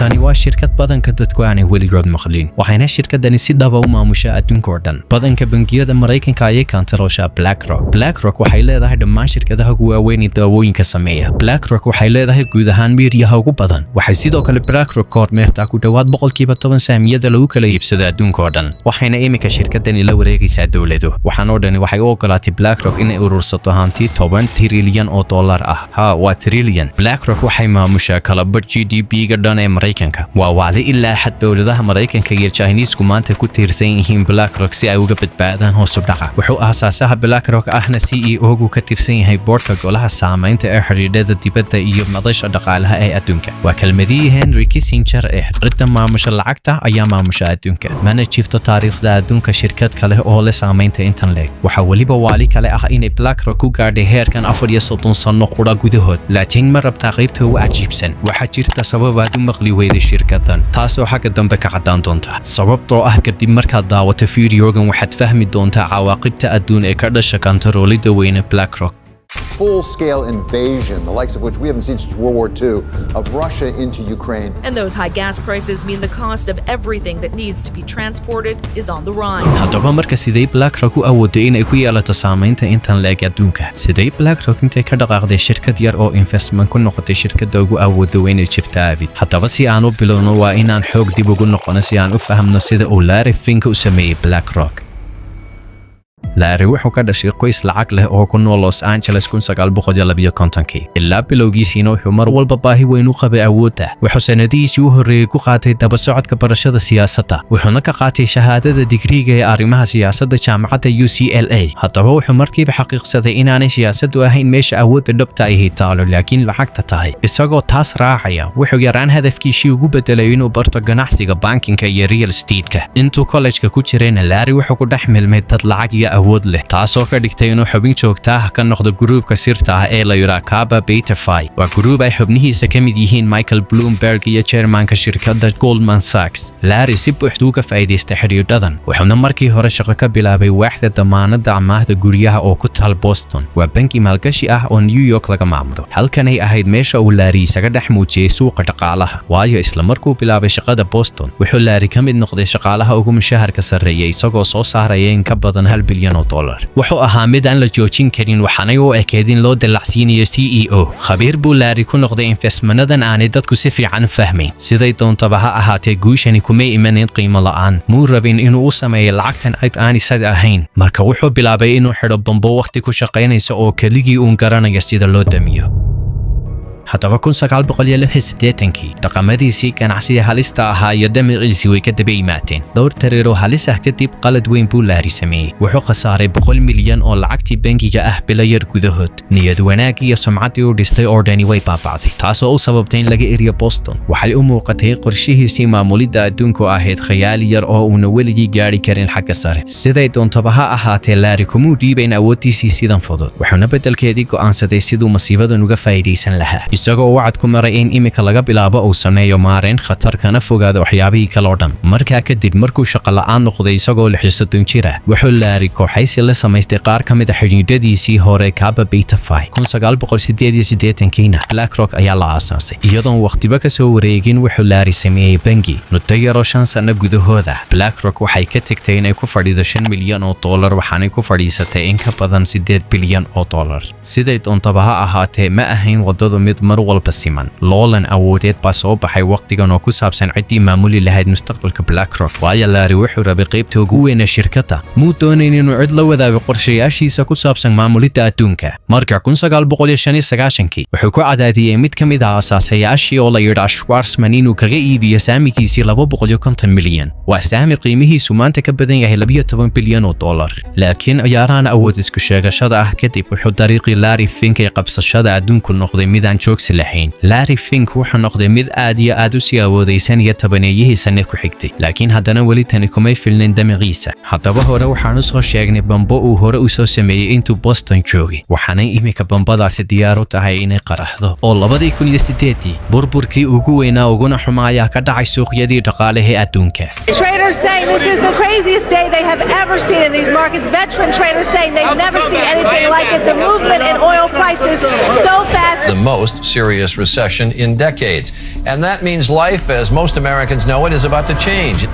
Tani waa shirkad badanka dadku aanay weligood maqlin, waxayna shirkadani si dhaba u maamushaa adduunka oo dhan. Badanka bangiyada Maraykanka ayay kantarooshaa BlackRock. BlackRock waxay leedahay dhammaan shirkadaha ugu waaweyn ee daawooyinka sameeya. BlackRock waxay leedahay guud ahaan miiryaha ugu badan. Waxay sidoo kale BlackRock ka hormeertaa ku dhowaad 10% saamiyada lagu kala iibsado adduunka oo dhan, waxayna iminka shirkadani la wareegaysaa dowlado. Waxaan oo dhani waxay u ogolaatay BlackRock inay urursato hanti 10 trilyan oo dollar ah. Ha, waa trilyan. BlackRock waxay maamushaa kala badh GDP-ga dhan ee Maraykanka. Waa waali ilaa xad dowladaha Maraykanka iyo Jiniisku maanta ku tiirsan yihiin BlackRock si ay uga badbaadaan hoos u dhaca. Wuxuu aasaasaha BlackRock ahna CEO-gu ka tirsan yahay boardka golaha saamaynta ee xidhiidhada dibadda iyo madasha dhaqaalaha ee adduunka. Waa kelmadihii Henry Kissinger ee "Cidda maamusha lacagta ayaa maamusha adduunka." Mana jirto taariikhda adduunka shirkad kale oo leh saamaynta intan leeg. Waxaa weliba waali kale ah inay BlackRock ku gaadhay heerkan 34 sanno qura gudahood. Laakiin ma rabtaa qaybta ugu cajiibsan? Waxaa jirta sabab aad u maqli weyday shirkadan, taasoo xagga dambe ka caddaan doonta, sababtoo ah kadib markaad daawato fiidiyogan waxaad fahmi doontaa cawaaqibta adduun ee ka dhasha kantaroolida weyne BlackRock. Full scale invasion, the likes of which we haven't seen since World War II, of Russia into Ukraine. And those high gas prices mean the cost of everything that needs to be transported is on the rise. Haddaba marka, sidee BlackRock u awooday inay ku yeelato saamaynta intan leeg adduunka? Sidee BlackRock intay ka dhaqaaqday shirkad yar oo investment ku noqotay shirkadda ugu awooda weyn ee jirta abid? Haddaba si aan u bilowno, waa inaan xoog dib ugu noqono si aan u fahamno sida uu Larry Fink u sameeyey BlackRock. Larry wuxuu ka dhashay qoys lacag leh oo ku nool Los Angeles 1952-kii. Ilaa bilowgiisiina wuxuu mar walba baahi weyn u qabay awoodda. Wuxuu sanadihiisii u horreeyey ku qaatay daba socodka barashada siyaasadda, wuxuuna ka qaatay shahaadada digriiga ee arrimaha siyaasadda jaamacadda UCLA. Haddaba wuxuu markiiba xaqiiqsaday inaanay siyaasaddu ahayn meesha awoodda dhabta ahi taalo, laakiin lacagta tahay. Isagoo taas raacaya, wuxuu yaraan hadafkiisii ugu bedelay inuu barto ganacsiga, bankinka iyo real estate-ka. Intuu kollejka ku jirayna, Larry wuxuu ku dhex milmay dad lacag iyo awood leh, taasoo ka dhigtay inuu xubin joogta ah ka noqdo gruubka sirta ah ee la yidhaa Kappa Beta Phi. Waa gruub ay xubnihiisa ka mid yihiin Michael Bloomberg iyo chairmanka shirkadda Goldman Sachs. Larry si buuxda uga faa'iidaystay xidhiidhadan, wuxuuna markii hore shaqo ka bilaabay waaxda damaanadda amaahda guryaha oo ku taal Boston. Waa banki maalgashi ah oo New York laga maamulo. Halkanay ahayd meesha uu Larry isaga dhex muujiyey suuqa dhaqaalaha, waayo isla markuu bilaabay shaqada Boston, wuxuu Larry ka mid noqday shaqaalaha ugu mushaharka sarreeya, isagoo soo saaraya in ka badan $1 bilyan. Wuxuu ahaa mid aan la joojin karin, waxaanay u ekeyd in loo dallacsiinayo CEO. Khabiir buu Larry ku noqday investmanadan aanay dadku si fiican u fahmayn. Siday doontaba ha ahaatee, guushani kumay imanin qiimo la'aan. Muu rabin inuu u sameeyo lacagtan cid aan isaga ahayn. Marka wuxuu bilaabay inuu xidho bambo wakhti ku shaqaynaysa oo keligii uun garanaya sida loo damiyo. Haddaba 1986-kii dhaqamadiisii ganacsiga halista ahaa iyo damaciisii way ka daba yimaadeen. Dhowr tareero halis ah kadib, qalad weyn buu Larry sameeyey. Wuxuu khasaaray 100 milyan oo lacagtii bangiga ah bilo yar gudahood. Niyad wanaag iyo sumcaddii uu dhistay oo dhani way baaba'day, taasoo u sababtay in laga eriyo Boston. Waxay u muuqatay qorshihiisii maamulidda adduunku ahayd khayaali yar oo uuna weligii gaari karin xagga sare. Siday doontaba ha ahaatee, Larry kumuu dhiibayn awooddiisii sidan fudud, wuxuuna beddelkeedii go'aansaday siduu masiibadan uga faa'iidaysan lahaa, isagoo wacad ku maray in imika laga bilaabo uu sameeyo maarayn khatar kana fogaado waxyaabihii kale oo dhan. Markaa kadib, markuu shaqo la'aan noqday isagoo 36 jir ah, wuxuu Larry kooxaysi la samaystay qaar ka mid a xidhiidhadiisii hore, Kappa Beta Phi. 1988-kiina BlackRock ayaa la aasaasay. Iyadoon waqtiba ka soo wareegin, wuxuu Larry sameeyey bangi. Muddo yaroo 5 sano gudahooda, BlackRock waxay ka tegtay inay ku fadhido $5 milyan, waxaanay ku fadhiisatay in ka badan $8 bilyan. Siday doontaba ha ahaatee, ma ahayn waddadu mid mar walba siman. Loolan awoodeed baa soo baxay waqtigan oo ku saabsan ciddii maamuli lahayd mustaqbalka BlackRock, waayo Larry wuxuu rabay qaybta ugu weyn ee shirkadda. Muu doonayn inuu cid la wadaago qorshayaashiisa ku saabsan maamulidda adduunka. Marka 1995-kii wuxuu ku cadaadiyey mid ka mid ah asaasayaashii oo la yidhaa Schwarzman inuu kaga iibiyo saamigiisii 250 milyan. Waa saami qiimihiisu maanta ka badan yahay $12 bilyan. Laakiin ciyaarahan awood isku sheegashada ah kadib, wuxuu dariiqii Larry Fink ee qabsashada adduunku noqday mid aan joogsi lahayn. Larry Fink wuxuu noqday mid aad iyo aad u sii awoodaysanaya tobaneeyihii sane ku xigtay, laakiin haddana weli tani kumay filnin damaciisa. Haddaba hore waxaan usoo sheegnay bambo uu hore usoo sameeyey intuu Boston joogay, waxaanay imika bambadaasi diyaar u tahay inay qaraxdo, oo 2008-dii burburkii ugu weynaa uguna xumaa ayaa ka dhacay suuqyadii dhaqaalaha adduunka. Traders saying this is the craziest day they have ever seen in these markets. Veteran traders saying they've never seen anything like it. The movement in oil prices so fast. The most Serious recession in decades. And that means life, as most Americans know it, is about to change.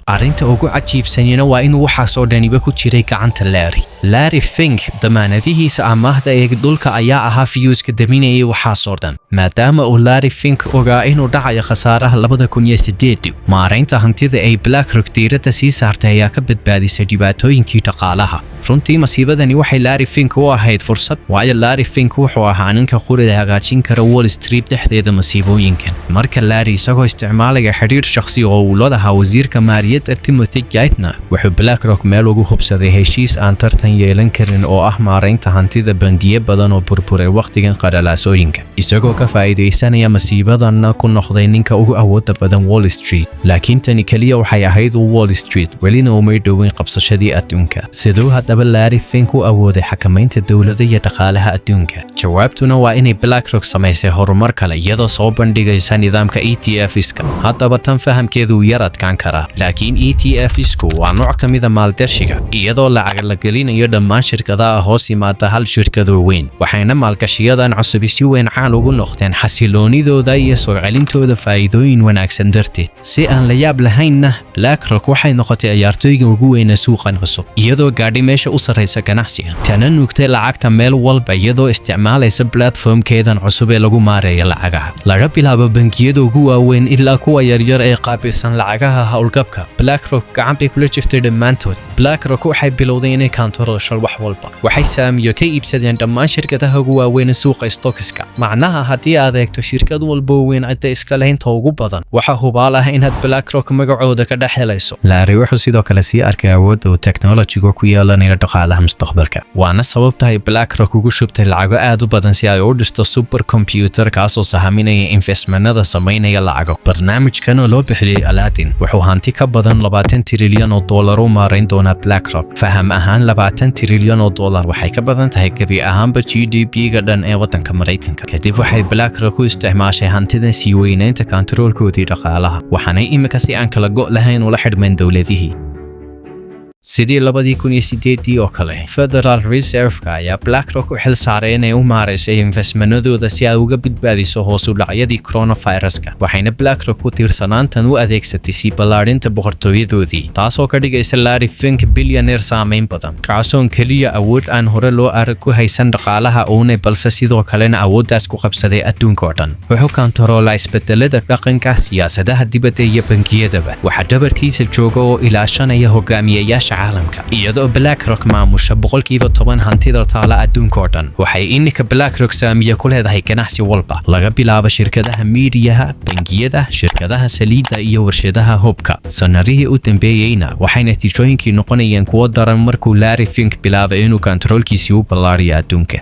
Arrinta ugu cajiibsanina waa inuu waxaas oo dhaniba ku jiray gacanta Larry. Larry Fink damaanadihiisa amaahda ee dhulka ayaa ahaa fiyuuska daminayay waxaas oo dhan. Maadaama uu Larry Fink ogaa inuu dhacayo khasaaraha 2008-dii, maaraynta hantida ay BlackRock diiradda sii saartay ayaa ka badbaadisay dhibaatooyinkii dhaqaalaha. Runtii masiibadani waxay Larry Fink u ahayd fursad, waayo Larry Fink wuxuu ahaa ninka qurida hagaajin kara Wall Street dhexdeeda masiibooyinkan. Marka Larry isagoo isticmaalaya xidhiir shakhsi oo uu la lahaa wasiirka maaliyadda Timothy Geithner, wuxuu BlackRock meel ugu hubsaday heshiis aan tartan yeelan karin oo ah maaraynta hantida bangiyo badan oo burburay wakhtigan qaralaasooyinka, isagoo ka faa'iidaysanaya masiibadanna ku noqday ninka ugu awoodda badan Wall Street. Laakiin tani keliya waxay ahayd Wall Street, welina umay dhowin qabsashadii adduunka. Siduu haddaba Larry Fink u awooday xakamaynta dowladda iyo dhaqaalaha adduunka? Jawaabtuna waa inay BlackRock samaysay horumar kale iyadoo soo bandhigaysa nidaamka ETF-iska. Haddaba tan fahamkeedu yar adkaan karaa, laakiin ETF-isku waa nooc ka mida maalgashiga iyadoo lacag la gelinayo dhammaan shirkadaha hoos yimaada hal shirkadoo weyn. Waxayna maalgashiyadan cusubi si weyn caan ugu noqdeen xasiloonidooda iyo soo celintooda faa'iidooyin wanaagsan darteed. Si aan la yaab lahaynna, BlackRock waxay noqotay ciyaartooyga ugu weyna suuqan cusub, iyadoo gaadhay meesha u sarraysa ganacsiga, tana nuugtay lacagta meel walba iyadoo isticmaalaysa platformkeedan cusub ee lagu maareeyo lacagaha. Laga bilaabo bangiyada ugu waaweyn ilaa kuwa yaryar ee qaabilsan lacagaha howlgabka, BlackRock gacan bay kula jirtay dhammaantood. BlackRock waxay bilowday inay kantaroosho wax walba. Waxay saamiyo ka iibsadeen dhammaan shirkadaha ugu waaweyn ee suuqa stocks-ka. Macnaha, haddii aad eegto shirkad walba weyn cidda iska lahaynta ugu badan, waxa hubaal ah inaad BlackRock magacooda ka dhex helayso. Larry wuxuu sidoo kale sii arkay awoodda uu technology-gu ku yeelanayo dhaqaalaha mustaqbalka, waana sababta ay BlackRock ugu shubtay lacago aad u badan si ay u dhisto super computer kaasoo sahaminaya investment-nada samaynaya lacago. Barnaamijkan oo loo bixiyey Aladdin wuxuu hanti ka badan 20 trilyan oo dollar u maarayn doonaa BlackRock. Faham ahaan, 20 trilyan oo dollar waxay ka badan tahay gebi ahaanba GDP-ga dhan ee waddanka Maraykanka. Kadib waxay BlackRock u isticmaashay hantidan sii weynaynta kantaroolkoodii dhaqaalaha, waxaanay imika si aan kala go' lahayn ula xidhmeen dowladihii. Sidii 2008-dii oo kale, Federal Reserve-ka ayaa BlackRock u xil saaray inay u maarayso investment-nadooda si ay uga badbaadiso hoos u dhacyadii coronaviruska. Waxayna BlackRock ku tiirsanaantan u adeegsatay sii ballaadhinta boqortooyadoodii, taasoo ka dhigaysa Larry Fink billionaire saameyn badan, kaasoon keliya awood aan hore loo arag ku haysan dhaqaalaha uune, balse sidoo kalena awooddaas ku qabsaday adduunka oo dhan. Wuxuu kantaroolaa isbedelada dhaqanka, siyaasadaha dibadda iyo bangiyadaba. Waxaa dhabarkiisa jooga oo ilaashanaya hogaamiyayaasha caalamka. Iyadoo BlackRock maamusha 10% hantida taala adduunka oo dhan, waxay ininka BlackRock saamiye ku leedahay ganacsi walba, laga bilaabo shirkadaha miidiyaha, bangiyada, shirkadaha saliidda iyo warshadaha hubka. Sanadihii u dambeeyeyna waxay natiijooyinkii noqonayeen kuwo daran markuu Larry Fink bilaabay inuu kantaroolkiisii u ballaariyo adduunka.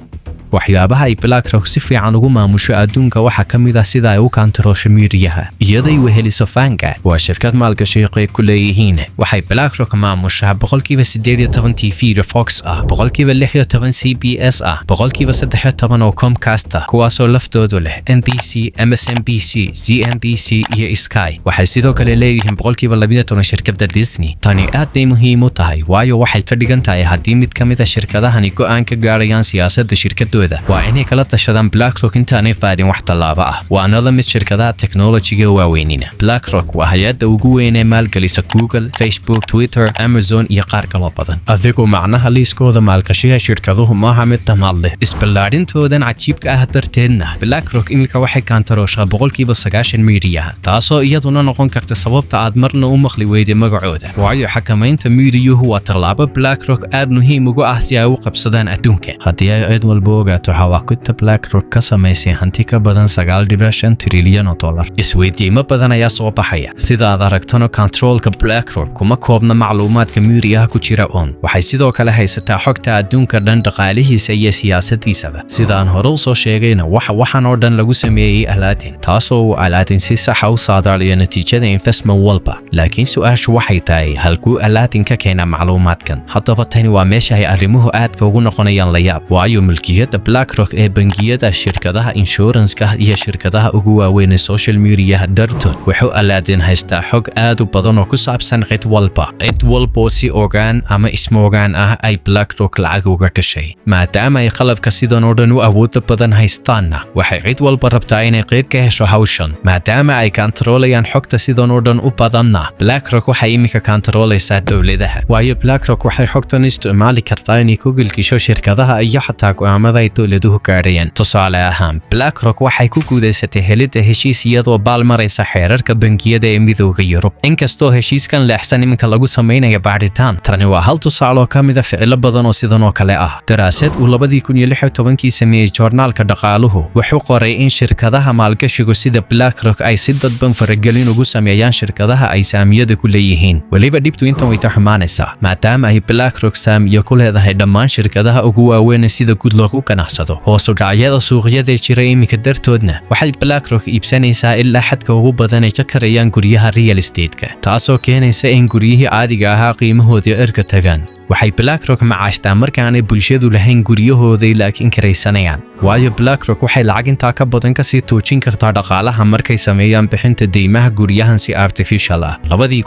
Waxyaabaha ay BlackRock si fiican ugu maamusho adduunka waxaa ka mid ah sida ay u kantaroosho miidiyaha iyaday weheliso Vanguard, waa shirkad maalgashi qayb ku leeyihiin. Waxay BlackRock maamushaa 18% TV-da Fox ah, 16% CBS ah, 13% oo Comcast ah, kuwaasoo laftoodu leh NBC, MSNBC, CNBC iyo Sky. Waxay sidoo kale leeyihiin 12% shirkadda Disney. Tani aad bay muhiim u tahay, waayo waxay ka dhigan tahay haddii mid ka mid a shirkadahani go'aan ka gaarayaan siyaasadda shirkadooda, waa inay kala tashadaan BlackRock intaanay qaadin wax tallaabo ah. Waana la mid shirkadaha teknolojiga waaweynina. BlackRock waa hay-adda ugu weyn ee maalgelisa Google, Facebook, Twitter, Amazon iyo qaar kaloo badan. Adigoo macnaha liiskooda maalgashiga shirkaduhu maaha mid dhammaad leh. Isballaadhintoodan cajiibka ah darteedna, BlackRock iminka waxay kaantarooshaa 90% miidiyaha, taasoo iyaduna noqon karta sababta aad marna u maqli weyday magacooda, waayo xakamaynta miidiyuhu waa tallaabo BlackRock aad muhiim ugu ah si ay u qabsadaan adduunka. Haddii ay cid walba ogaato xawaaqibta BlackRock ka samaysay hanti ka badan 9.5 trilyan oo dollar, isweydiimo badan ayaa soo baxaya. Sida aad aragtona, control-ka BlackRock kuma koobna macluumaadka miidiyaha ku jira on. Waxay sidoo kale haysataa xogta adduunka dhan, dhaqaalihiisa iyo siyaasadiisaba. Sidaan hore u soo sheegayna, waxa waxan oo dhan lagu sameeyey Aladdin, taasoo uu Aladdin si saxa u saadaaliyo natiijada investment walba. Laakiin su-aashu waxay tahay, halkuu Aladdin ka keenaa macluumaadkan? Haddaba tani waa meesha ay arrimuhu aadka ugu noqonayaan la yaab, waayo milkiyadda BlackRock ee bangiyada, shirkadaha inshuranska iyo shirkadaha ugu waaweyn ee social mediaha dartood, wuxuu Aladdin haystaa xog aad u badan oo ku saabsan cid walba, cid walboo si ogaan ama ismoogaan ah ay BlackRock lacag uga gashay. Maadaama ay qalabka sidan oo dhan u awooda badan haystaanna, waxay cid walba rabtaa inay qayb ka hesho hawshan. Maadaama ay kantaroolayaan xogta sidan oo dhan u badanna, BlackRock waxay iminka kantaroolaysaa dowladaha, waayo BlackRock waxay xogtan isticmaali kartaa inay ku gilgisho shirkadaha iyo xataa go'aamada ay dowladuhu gaadhayaan. Tusaale ahaan, BlackRock waxay ku guudaysatay helidda heshiis iyadoo baal maraysa xeerarka bangiyada ee Midowga Yurub, inkastoo heshiiskan leexsan iminka lagu samaynayo baadhitaan. Tani waa hal tusaale oo ka mid a ficilo badan oo sidan oo kale ah. Daraasad uu 2016-kii sameeyey joornaalka dhaqaaluhu wuxuu qoray in shirkadaha maalgashigu sida BlackRock ay si dadban faragelin ugu sameeyaan shirkadaha ay saamiyada ku leeyihiin. Weliba dhibtu intan way ta xumaanaysaa, maadaama ay BlackRock saamiyo ku leedahay dhammaan shirkadaha ugu waaweyn sida guud loogu ganacsado. Hoos u dhacyada suuqyada jira iminka dartoodna, waxay BlackRock iibsanaysaa ilaa xadka ugu badan ay ka karayaan guryaha real estate-ka, taasoo keenaysa in guryihii caadiga ahaa qiimahoodii erka tagaan. Waxay BlackRock macaashtaa markaanay bulshadu lahayn guryahooday laakiin karaysanayaan, waayo BlackRock waxay lacag intaa ka badan kasii tuujin kartaa dhaqaalaha markay sameeyaan bixinta deymaha guryahan si artificial ah.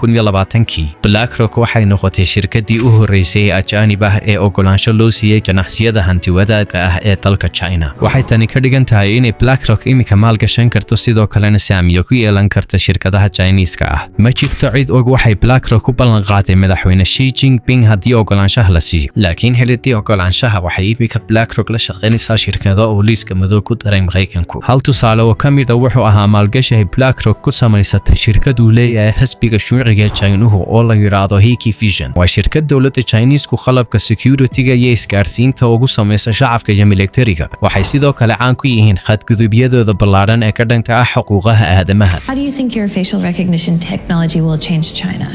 2020-kii BlackRock waxay noqotay shirkadii u horreysay ee ajaanib ah ee ogolaansho loo siiyey ganacsiyada hantiwadaadka ah ee dalka China. Waxay tani ka dhigan tahay inay BlackRock iminka maalgashan karto, sidoo kalena saamiyo ku yeelan karta shirkadaha Chinese-ka ah. Ma jirto cid og waxay BlackRock ku ballanqaaday madaxweyne Xi Jinping haddii ogolaanshaha la siiyo, laakiin helidii ogolaanshaha, waxay iminka BlackRock la shaqaynaysaa shirkado uu liiska madow ku daray Maraykanku. Hal tusaale oo ka mid a wuxuu ahaa maalgashi ay BlackRock ku samaysatay shirkad uu leeyahay xisbiga shuuciga Chinuhu oo la yidhaahdo Hikvision. Waa shirkad dowladda Chineesku qalabka security-ga iyo isgaarsiinta ugu samaysa shacabka iyo militariga. Waxay sidoo kale caan ku yihiin xadgudubyadooda ballaadhan ee ka dhanka ah xuquuqaha aadamaha. How do you think your facial recognition technology will change China?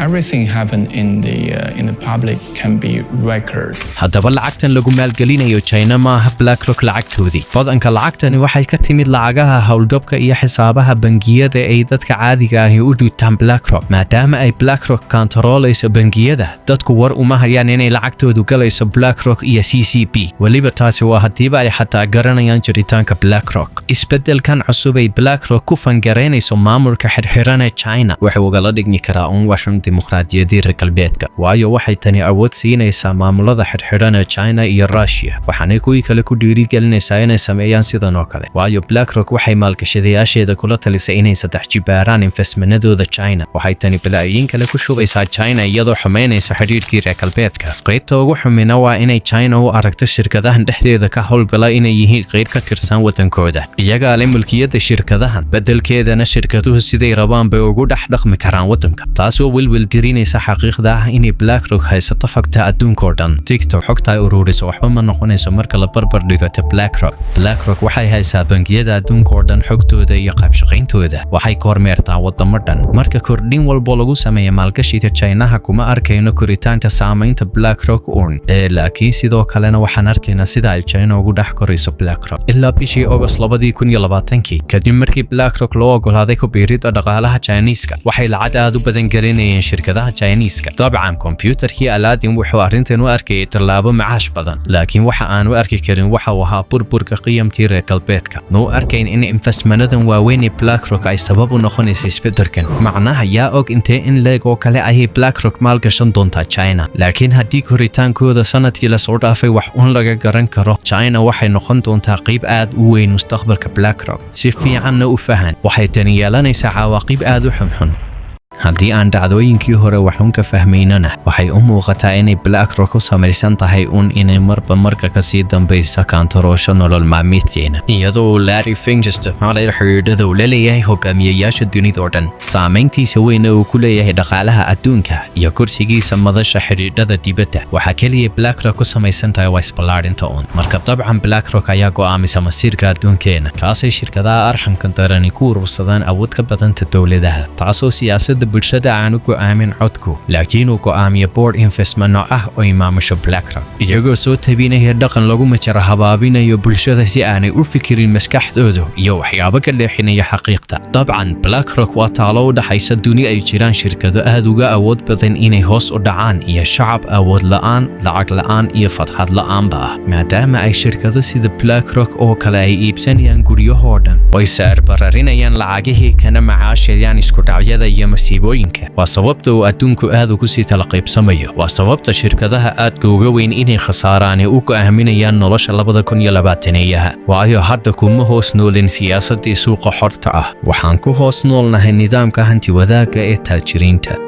Everything happen in the public can be record. Haddaba lacagtan lagu maalgelinayo China maaha BlackRock lacagtoodii. Badanka lacagtani waxay ka timid lacagaha howlgabka iyo xisaabaha bangiyada ay dadka caadiga ahi u dhiibtaan BlackRock. Maadaama ay BlackRock kantaroolayso bangiyada, dadku war uma hayaan inay lacagtoodu galayso BlackRock iyo CCP. Weliba taasi waa haddiiba ay xataa garanayaan jiritaanka BlackRock. Isbeddelkan cusub ay BlackRock ku fangaraynayso maamulka xirxiran ee China wuxuu ugala dhigmi karaa un washan dimuqraadiyadii reer galbeedka, waayo waxay tani awood siinaysaa maamulada xirxiran ee China iyo Russia, waxaanay kuwii kale ku dhiirigelinaysaa inay sameeyaan sidan oo kale, waayo BlackRock waxay maalgashadayaasheeda kula talisay inay saddex jibaaraan investmentadooda China. Waxay tani balaayiin kale ku shubaysaa China, iyadoo xumaynaysa xidhiidhkii reer galbeedka. Qaybta ugu xumina waa inay China u aragto shirkadahan dhexdeeda ka howlgala inay yihiin qayb ka tirsan waddankooda, iyagaa leh mulkiyadda shirkadahan, beddelkeedana shirkaduhu siday rabaan bay ugu dhex dhaqmi karaan waddanka, taasoo welwel dirinaysa xaqiiqda ah inay BlackRock haysato xogta adduunka oo dhan. TikTok xogta ay ururiso waxba ma noqonayso marka la barbar dhigato BlackRock. BlackRock waxay haysaa bangiyada adduunka oo dhan xogtooda iyo qaabshaqayntooda. Waxay kormeertaa wadamo dhan. Marka kordhin walbo lagu sameeya maalgashiga Chinaha, kuma arkayno koritaanka saamaynta BlackRock un ee, laakiin sidoo kalena waxaan arkaynaa sida ay China ugu dhex korayso BlackRock. Ilaa bishii August 2020-kii, kadib markii BlackRock loo ogolaaday ku biiridda dhaqaalaha Chineeska, waxay lacag aad u badan gelinayeen shirkadaha Chineeska. Dabcan kombiyuutarkii Aladdin wuxuu arrintan u arkayay tallaabo macaash badan, laakiin waxa aan u arki karin waxa uu ahaa burburka qiyamtii reer galbeedka. Ma u arkayn in investmentadan waaweyn ee BlackRock ay sabab u noqonaysa isbeddelkan. Macnaha, yaa og intee in leeg oo kale ayay BlackRock maalgashan doontaa China? Laakiin haddii koritaankooda sanadkii lasoo dhaafay wax un laga garan karo, China waxay noqon doontaa qayb aad u weyn mustaqbalka BlackRock. Si fiicanna u fahan, waxay tani yeelanaysaa cawaaqib aad u xunxun. Haddii aan dhacdooyinkii hore waxuun ka fahmaynana, waxay u muuqataa inay BlackRock ku samaysan tahay uun inay marba marka kasii dambaysa kaantaroosho nolol maalmeedkeena, iyadoo uu Larry Fink isticmaalay xidhiidhada uu la leeyahay hogaamiyayaasha dunida oo dhan, saamayntiisa weyna uu ku leeyahay dhaqaalaha adduunka iyo kursigiisa madasha xidhiidhada dibadda. Waxaa keliya BlackRock ku samaysan tahay waa isballaadhinta uun. Marka dabcan BlackRock ayaa go'aamisa masiirka adduunkeena, kaasay shirkadaha arxanka darani ku urursadaan awood ka badanta dowladaha, taasoo siyaasadda Go'aanada bulshada aanu go'aamin codku, laakiin uu go'aamiyo board investment ah oo ay maamusho BlackRock, iyagoo soo tabinaya dhaqan lagu majara habaabinayo bulshada si aanay u fikirin maskaxdooda iyo waxyaabo ka leexinaya xaqiiqda. Dabcan, BlackRock waa taalo u dhaxaysa duni ay jiraan shirkado aad uga awood badan inay hoos u dhacaan iyo shacab awood la'aan, lacag la'aan iyo farxad la'aanba ah, maadaama ay shirkado sida BlackRock oo kale ay iibsanayaan guryahoo dhan oy sicir bararinayaan lacagihii, kana macaashayaan isku dhacyada iyo masiibooyinka. Waa sababta uu adduunku aad ugu sii kala qaybsamayo. Waa sababta shirkadaha aadka uga weyn inay khasaaraani u go'aaminayaan nolosha 2020-eeyaha, waayo hadda kuma hoos noolin siyaasaddii suuqa xorta ah. Waxaan ku hoos noolnahay nidaamka hanti wadaagga ee taajiriinta.